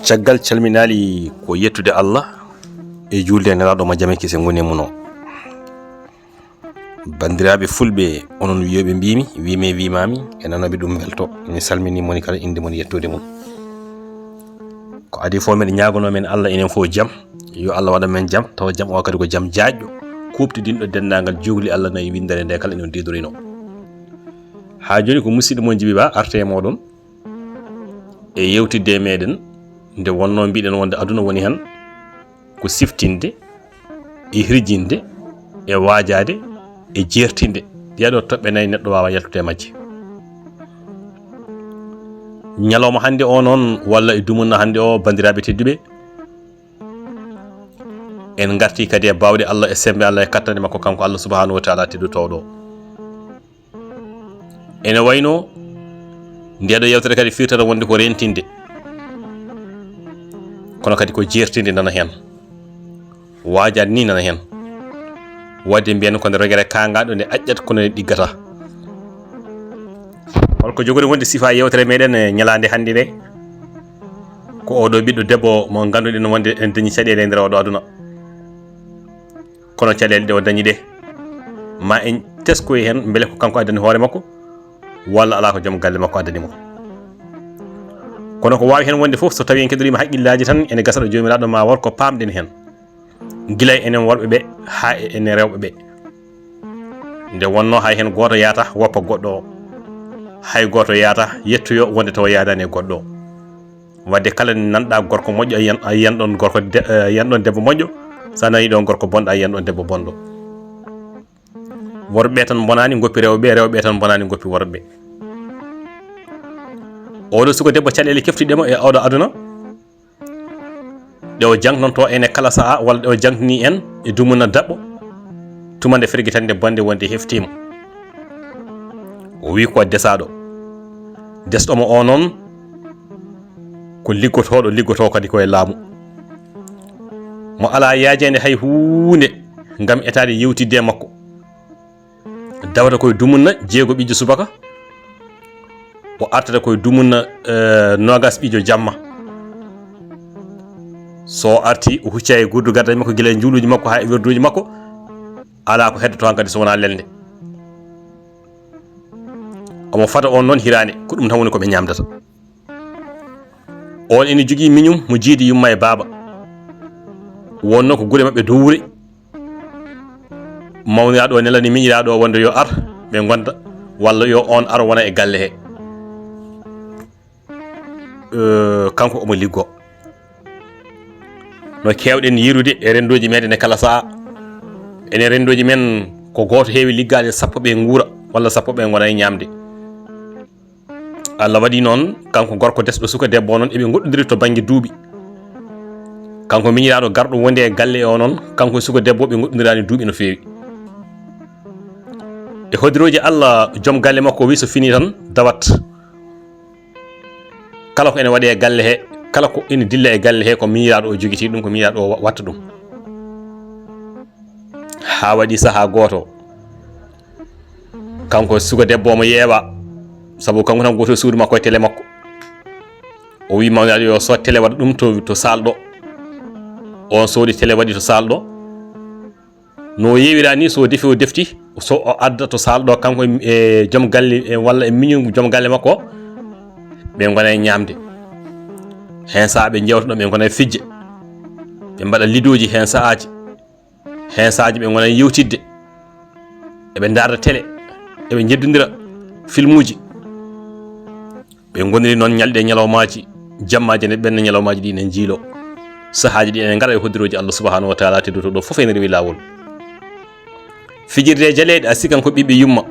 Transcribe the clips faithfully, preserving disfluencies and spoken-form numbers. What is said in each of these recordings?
Caggal calminaali ko yettude Allah e juulde e Nelaaɗo ma jam e kise ngoni e mum o. Banndiraaɓe fulɓe, onon wiyooɓe mbiimi, wiimi e wiimaami, e nanooɓe ɗum mbelto, mi salminii moni kala innde mum e yettude mum. Ko adii fof, miɗo ñaaganoo men Allah enen fof jam, yo Allah waɗan men jam, tawa jam o kadi ko jam jaajɗo, kuuɓtidinɗo denndaangal juulde Allah nayi winndere nde kala enen ndiidorinoo. Haa jooni ko musidɗo mon Jibi Ba arte e mooɗon e yewtidde e meɗen, nde wonnoo mbiɗen wonde aduna woni heen ko siftinde e hirjinde e waajaade e jeertinde. Ɗee ɗoo toɓɓe nayi neɗɗo waawaa yaltude e majje. Ñalawma hannde o noon, walla e dumunna hannde o, banndiraaɓe tedduɓe, en ngartii kadi e baawɗe Allah e semmbe Allah e kattane makko, kanko Allah subhanahu wa taala teddotooɗo. Ene waynoo, ndee ɗoo yewtere kadi firtata wonde ko reentinde, kono kadi ko jeertinde nana heen, waajaade nii nana heen. Waɗde mbiyen ko nde rogere kaangaaɗo nde aƴƴat kono nde ɗiggata. Holko jogori wonde sifa yewtere meɗen e ñalaande hannde nde? Ko oɗo ɓiɗɗo debbo mo ngannduɗen wonde ene dañi caɗeele e nder oɗo aduna. Kono caɗeele ɗe o dañi ɗe, ma en teskoy heen, mbele ko kanko addani hoore makko, walla alaa ko joom galle makko addani mo. Kono ko waawi heen wonde fof, so tawii en keɗoriima haqqillaaji tan, ene gasa ɗo Joomiraaɗo ma waɗ ko paamɗen heen, gila e enen worɓe ɓe haa e enen rewɓe ɓe. Nde wonnoo hay heen gooto yaata woppa goɗɗo o, hay gooto yaata yettoyo wonde tawa yaadaani e goɗɗo o. Wadde kala nanɗa gorko moƴƴo, a yiyan, a yiyan ɗon gorko de-, a yiyan ɗon debbo moƴƴo, so a nani ɗon gorko bonɗo, a yiyan ɗon debbo bonɗo. Worɓe tan mbonaani ngoppi rewɓe, rewɓe tan mbonaani ngoppi worɓe. Oɗo suka debbo caɗeele keftuɗe mo e oɗo aduna, ɗe o jangtonto en e kala sa'a, walla ɗe o jangtini en e dumuna daɓɓo, tuma nde fergitande bonde wonde heftima. O wi ko desaɗo. Desɗo mo o noon ko liggotooɗo, liggotoo kadi ko e laamu. Mo alaa yaajeende hay huunde ngam etaade yewtidde e makko. Dawata koye dumunna jeego ɓijo subaka, o artata koye dumunna, eh, noogas ɓijo jamma. So o arti, o hucca e gurdu gaddaji makko, gila e njuuluuji makko haa e werduuji makko, alaa ko heddoto han kadi so wonaa lelnde. Omo fada on noon hiraande, ko ɗum tan woni ko ɓe ñaamdata. On ene jogii miñum mo jiidi yumma e baaba. Wonnoo ko gure maɓɓe dowre. Mawniraaɗo o nelani miñiraaɗo o wonde yo ar, ɓe ngonda, walla yo on ar wona e galle he. Eh, kanko omo liggo. No keewɗen yiirude e renndooji meɗen e kala sa'a. Enen renndooji men ko gooto heewi liggaade, sappo ɓe nguura, walla sappo ɓe ngona e ñaamde. Allah waɗi noon, kanko gorko desɗo suka debbo o noon, eɓe ngoɗɗondiri to bannge duuɓi. Kanko miñiraaɗo garɗo wondi e galle o noon, kanko e suka debbo ɓe ngoɗɗondiraani duuɓi no feewi. E hodirooji Allah, joom galle makko o wi so fini tan dawat. Kala ko ene waɗe e galle he, kala ko ene dilla e galle he, ko miñiraaɗo o jogiti ɗum, ko miñiraaɗo o wa-, watta ɗum. Haa waɗi sahaa gooto, kanko suka debbo omo yeewa, sabu kanko tan gooto e suudu makko e tele makko. O wi mawniraaɗo yo sood tele waɗa ɗum to, to saal ɗo. On soodi tele waɗi to saal ɗo. No o yeewira ni, so o defi o defti, so o adda to saal ɗo, kanko e, e joom galle, e, walla e miñum joom galle makko, ɓe ngona e ñaamde. Heen sahaa ɓe njeewta ɗo, ɓe ngona e fijje. Ɓe mbaɗa lidooji heen sahaaji. Heen sahaaji ɓe ngona e yewtidde. Eɓe ndaarda tele, eɓe njeddondira filmuuji. Ɓe ngoniri noon ñalɗi e ñalawmaaji, jammaaji ne ɓenna, ñalawmaaji ɗi ne njiilo. Sahaaji ɗi ene ngara e hoddirooji Allah subhanahu wa taala tedduɗo ɗo fof ene rewi laawol. Fijirde e jaleeɗe, a sikan ko ɓiɓɓe yumma.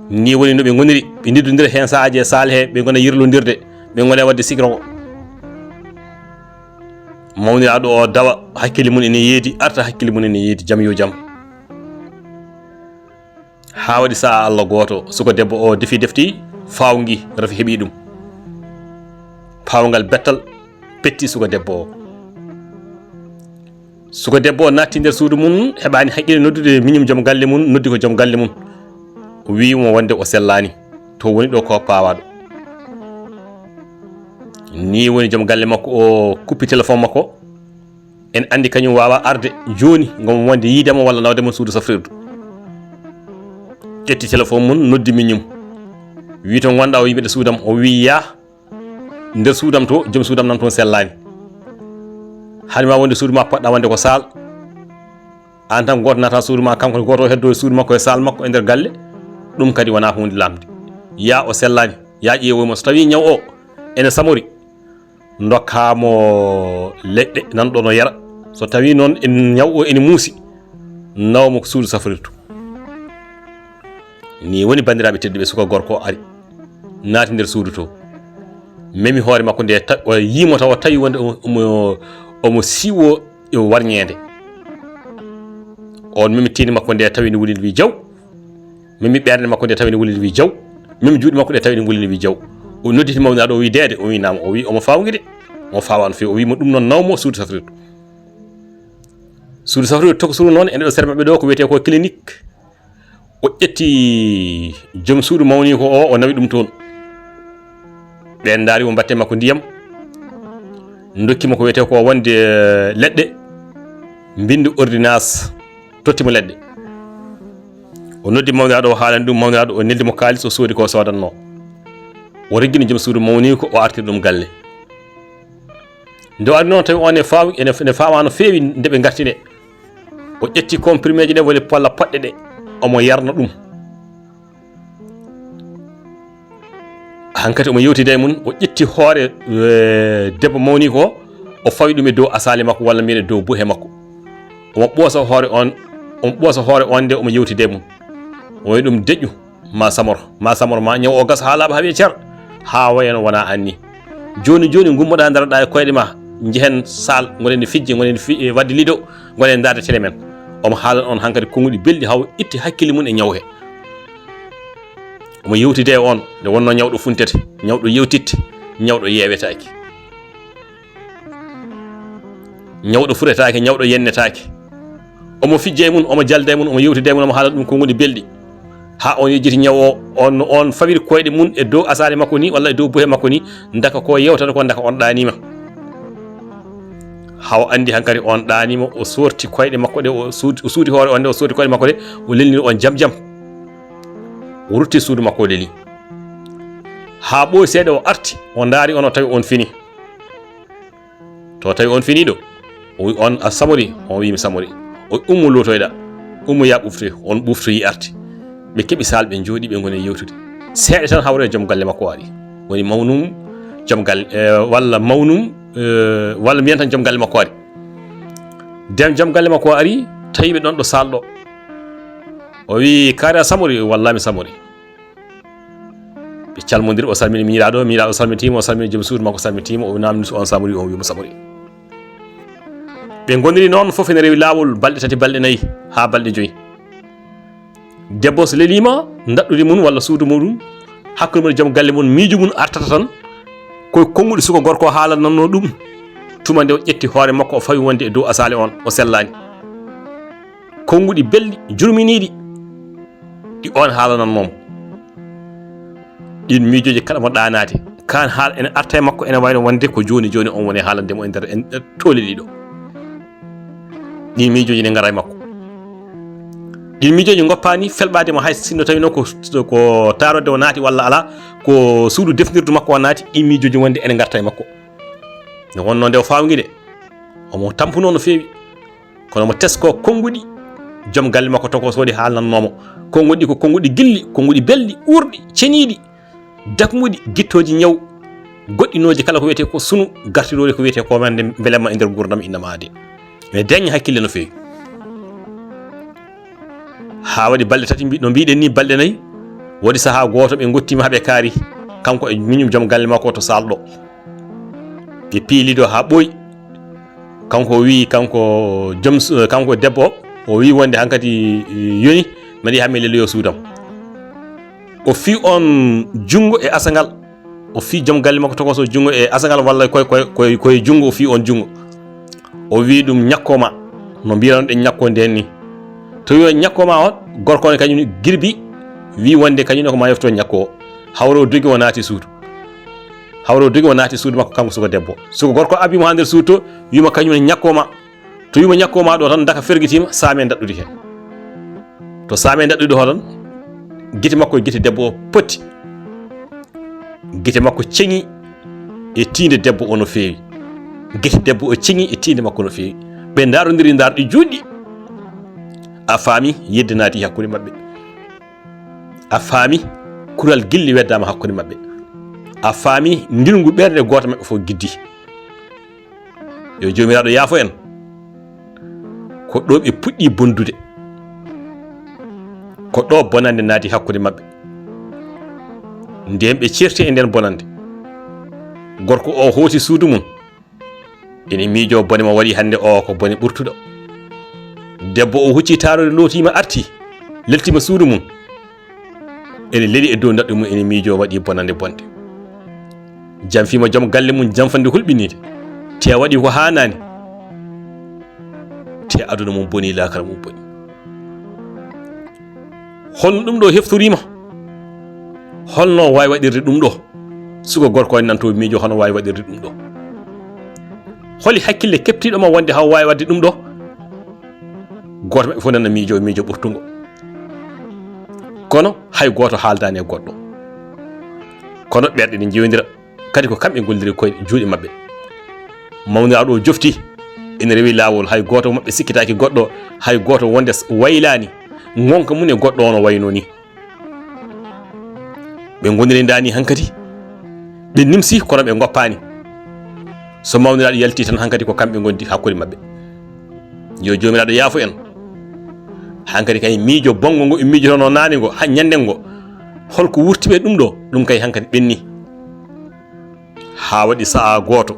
Ni woni no ɓe ngoniri, ɓe ndiddondira heen sahaaji e saal he, ɓe ngona yirlondirde, ɓe ngona waɗde sikro. Mawniraaɗo o dawa, hakkille mum ene yeedi, arta hakkille mum ene yeedi, jam yo jam. Haa waɗi sa'a Allah gooto, suka debbo o defi defti, faawngi, rafi heɓi ɗum. Paawngal bettal, petti suka debbo o. Suka debbo o naatti nder suudu mum, heɓaani haqqille noddude miñum joom galle mum, noddi ko joom galle mum. O wi'i mo wonde o sellaani, to woni ɗo ko paawaɗo. Ni woni joom galle makko o kuppi téléphone makko. En anndi kañum waawa arde jooni ngam wonde yiide mo walla nawde mo suudu safrirdu. Ƴetti téléphone mum, noddi miñum. Wi to ngonɗa, o wi mbeɗa suudam, o wi yaa nder suudam to, joom suudam nan toon sellaani. Hani ma wonde suudu ma poɗɗa wonde ko saal. Aan tan gooto nata suudu ma, kanko gooto o heddo e suudu makko e saal makko e nder galle. Ɗum kadi wona huunde lamde. Yaa o sellaani, yaa ƴeewoy mo. So tawi ñaw o ene samori, ndokka mo leɗɗe nan ɗo no yara. So tawi noon en ñaw o ene muusi, naw mo ko suudu safrirdu. Ni woni banndiraaɓe tedduɓe, suka gorko o ari, naati nder suudu to. Memi hoore makko nde ta-, o yii mo tawa tawi wonde omo, omo, omo siiwo e warñeende. On memi tiinde makko nde tawi nde wuli nde wi jaw. Memi ɓernde makko nde tawi nde wuli nde wi jaw. Memi juuɗe makko ɗe tawi nde wuli nde wi jaw. O nodditi mawniraaɗo o wi deede, o wi naam, o wi omo fawngi de. Omo fawa no feewi, o wi mo ɗum noon naw mo suudu safrirdu. Suudu safrirdu tokosuru noon ene ɗo sere maɓɓe ɗo ko wiyetee ko clinique. O ƴetti joom suudu mawniiko o, o nawi ɗum toon. Ɓeen ndaari mo, mbatte makko ndiyam, ndokki mo ko wiyetee ko wonde, eh, leɗɗe, mbinndi ordonnance, totti mo leɗɗe. O noddi mawniraaɗo o, haalani ɗum, mawniraaɗo o neldi mo kaalis o soodi ko soodannoo. O reggini joom suudu mawniiko o, artiri ɗum galle. Nde o ari noon tawi on e faaw-, ene, ene faawa no feewi nde ɓe ngarti nde. O ƴetti comprimé ji ɗe woni polla poɗɗe ɗe, omo yarna ɗum. Hankati omo yewtida e mum, o ƴetti hoore, eh, debbo mawniiko o, o fawi ɗum e dow asaali makko walla mbiyen e dow buhe makko. Omo ɓoosa hoore on, omo ɓoosa hoore on nde omo yewtida e mum. O wi ɗum deƴƴu, ma samor, ma samor, ma ñaw o gas haa laaɓa haa wiya cer, haa wayano wona anni. Jooni jooni ngummoɗaa, ndaroɗaa e koyɗe ma, njehen saal, ngoɗen fijje, ngoɗen fi-, eh, waɗde lido, ngoɗen ndaarde télé men. Omo haalan on hankadi konguɗi belɗi haa o itti hakkille mum e ñaw he. Omo yewtida e on, nde wonno ñawɗo funtete, ñawɗo yewtitte, ñawɗo yeewetaaki. Ñawɗo furetaake, ñawɗo yennetaake. Omo fijja e mum, omo jalda e mum, omo yewtida e mum, omo haala ɗum konguɗi belɗi. Haa on yejjiti ñaw o, on, on fawiri koyɗe mum e dow asaare makko ni, walla e dow buhe makko ni, ndaka ko yewtata ko, ndaka on ɗaaniima. Haa o anndi hankadi on ɗaaniima, o sorti koyɗe makko ɗe, o suuti, o suuti hoore on nde, o sorti koyɗe makko ɗe, o lelniri on jam jam. O rutti suudu makko, o leli. Haa ɓooyi seeɗa o arti, o ndaari on, o tawi on fini. To tawi on fini ɗo, o wi on a samori, on wi mi samori. O wi ummo luutoyɗa, ummo ya ɓuftoy, on ɓuftoyi arti. Ɓe keɓi saal, ɓe njooɗi, ɓe ngoni e yewtude. Seeɗa tan hawre joom galle makko o ari. Woni mawnum joom galle, eh, walla mawnum, eh, walla mbiyen tan joom galle makko ari. Nden joom galle makko o ari, tawi ɓe ɗon ɗo saal ɗo. O wi kaari a samori, walla mi samori. Ɓe calmondiri, o salmini miñiraaɗo, miñiraaɗo salmitiima, o salmini joom suudu makko, salmitiima, o namni so on samori, o wiimo samori. Ɓe ngoniri noon fof ene rewi laawol balɗe tati, balɗe nayi, haa balɗe joyi. Debbo so leliima ndaɗɗudi mum walla suudu muɗum, hakkunde mum e joom galle mum, miijo mum artata tan koye konnguɗi suka gorko o haalanannoo ɗum. Tuma nde o ƴetti hoore makko, o fawi wonde e dow asaali on, o sellaani. Konnguɗi belɗi, jurminiiɗi, ɗi on haalanannoo mo. Ɗin miijooji kala mo ɗaanaade, kaan haala ene arta e makko, ene wayno wonde ko jooni jooni on woni haalande mo e nder, e nder toole ɗiɗo. Ɗin miijooji ne ngara e makko. Ɗin miijooji ngoppaani felɓaade mo hay sinno tawi noon ko, ko taarode o naati walla alaa, ko suudu defnirdu makko o naati, ɗin miijooji wonde ene ngarta e makko. Nde wonnoo nde o fawngi de, omo tampunoo no feewi. Kono mo tesko konnguɗi joom galle makko tokosooɗi haalnannoo mo. Konnguɗi ko konnguɗi gilli, konnguɗi belɗi, uurɗi, ceniiɗi, dakmuɗi, gittooji ñaw, goɗɗinooji kala ko wiyetee ko sunu, gartirooji ko wiyetee ko wonde mbelemma e nder nguurndam innama de. Ene deeƴna hakkille no feewi. Haa waɗi balɗe tati, mbi-, no mbiɗen ni, balɗe nayi, waɗi sahaa gooto ɓe ngottiima haa ɓe kaari, kanko e miñum joom galle makko to saal ɗo. Ɓe piili ɗo haa ɓooyi. Kanko o wii, kanko joom su-, kanko debbo o, o wii wonde hankadi, eh, yoni, mbeɗa yaha mi lelloyo suudam. O fii on junngo e asangal. O fii joom galle makko tokoso junngo e asangal walla koye, koye, koye, koye junngo, o fii on junngo. O wii ɗum, "Ñakko ma, no mbiyanon ɗen ñakko nden ni." To wii on ñakko ma on, gorko on kañum girbi, wii wonde kañum ne ko ma yefto ñakko o. Hawro o dogi o naati suudu. Awro dogi o naati suudu makko, kanko suka debbo. Suka gorko abi mo haa nder suudu to, wiima kañum ne ñakko ma. To wiima ñakko ma ɗo tan, daka fergitima, saame daɗɗude heen. To saame daɗɗude ho tan, gite makko e gite debbo o potti. Gite makko ceŋi e tiinde debbo o no feewi. Gite debbo o ceŋi e tiinde makko no feewi. Ɓe ndaarondiri ndaarɗi juutɗi. A faami, yidde naati hakkunde maɓɓe. A faami, kural gilli weddaama hakkunde maɓɓe. A faami, ndilngu ɓernde gooto maɓɓe fof giddi. Yo Joomiraaɗo yaafo en. Ko ɗo ɓe puɗɗi bondude. Ko ɗo bonande naati hakkunde maɓɓe. Ndeen ɓe ceerti e ndeen bonande. Gorko o hooti suudu mum. Ene miijoo bone mo waɗi hannde o ko bone ɓurtuɗo. Debbo o huccii taaroore, lootiima, artii, leltiima suudu mum. Ene leli e dow ndaɗɗu mum, ene miijoo waɗi bonande bonde. Janfiima joom galle mum janfande hulɓiniinde. Te waɗi ko haanaani. Te aduna mum bonii, laakara mum bonii. Holno ɗum ɗo heftoriima? Holno waawi waɗirde ɗum ɗo? Suka gorko o nan to miijo, hono waawi waɗirde ɗum ɗo? Holi hakkille keɓtiiɗo ma wonde haw waawi waɗde ɗum ɗo? Gooto maɓɓe fof nana miijo, miijo ɓurtungo. Kono hay gooto haaldaani e goɗɗo. Kono ɓerɗe ne njewondira. Kadi ko kamɓe ngolliri koye juuɗe maɓɓe. Mawniraaɗo o jofti, ene rewi laawol, hay gooto maɓɓe sikkitaaki goɗɗo, hay gooto wonde s-, waylaani ngonka mum e goɗɗo o no waynoo ni. Ɓe ngoniri ndaani hankadi, ɓe nimsi kono ɓe ngoppaani. So mawniraaɗo yalti tan hankadi ko kamɓe ngondi hakkunde maɓɓe. Yo Joomiraaɗo yaafo en. Hankadi kay miijo bonngo ngo ɓe miijotonoo naane ngo, haa ñannde ngo, holko wurti ɓe ɗum ɗo? Ɗum kay hankadi ɓenni. Haa waɗi sa'a gooto,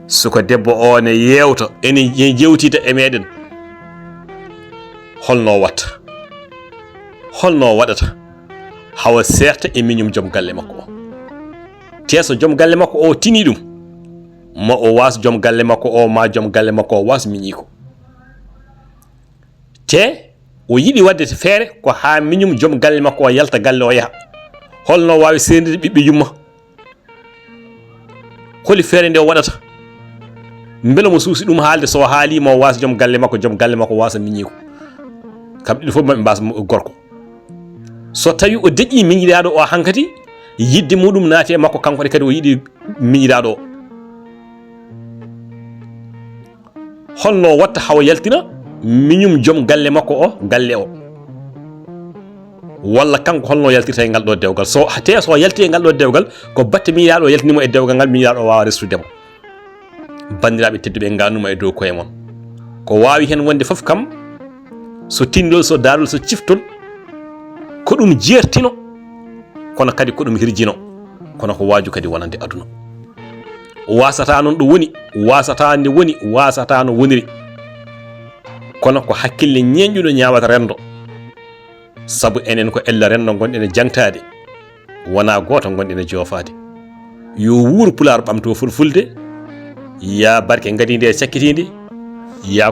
suka debbo o ne yeewta, ene, ene jewtida e meɗen. Holno watta? Holno waɗata hawa seerta e miñum joom galle makko o? Te so joom galle makko o tini ɗum, ma o waas joom galle makko o, ma joom galle makko o waas miñiiko. Te o yiɗi waɗde feere ko haa miñum joom galle makko o yalta galle o yaha. Holno waawi seerndirde ɓiɓɓe yumma? Holi feere nde o waɗata? Mbela mo suusi ɗum haalde, so o haalii mo waasa joom galle makko, joom galle makko waasa miñiiko. Kamɓe ɗiɗo fof maɓe mbaasa mo gorko. So tawi o deƴƴi miñiraaɗo o hankadi, yidde muɗum naati e makko, kanko ne kadi o yiɗi miñiraaɗo o. Holno watta hawa yaltina miñum joom galle makko o galle o? Walla kanko holno yaltirta e ngal ɗo dewgal? So, te so yalti e ngal ɗo dewgal, ko batte miñiraaɗo o yaltini mo e dewgal ngal, miñiraaɗo o waawa restude mo. Banndiraaɓe tedduɓe, ngannuma e dow koye mon. Ko waawi heen wonde fof kam, so tinndol, so daarol, so ciftol, ko ɗum jeertino, kono kadi ko ɗum hirjino, kono ko waaju kadi wonande aduna. Waasata noon ɗo woni, waasata nde woni, waasata no woniri. Kono ko hakkille ñeeñɗuɗo ñaawata renndo. Sabu enen ko ella renndo ngonɗen e jaŋtaade, wonaa gooto ngonɗen e joofaade. Yo wuur Pulaar ɓamto Fulfulde, yaa barke ngadi nde cakkitiinde, yaa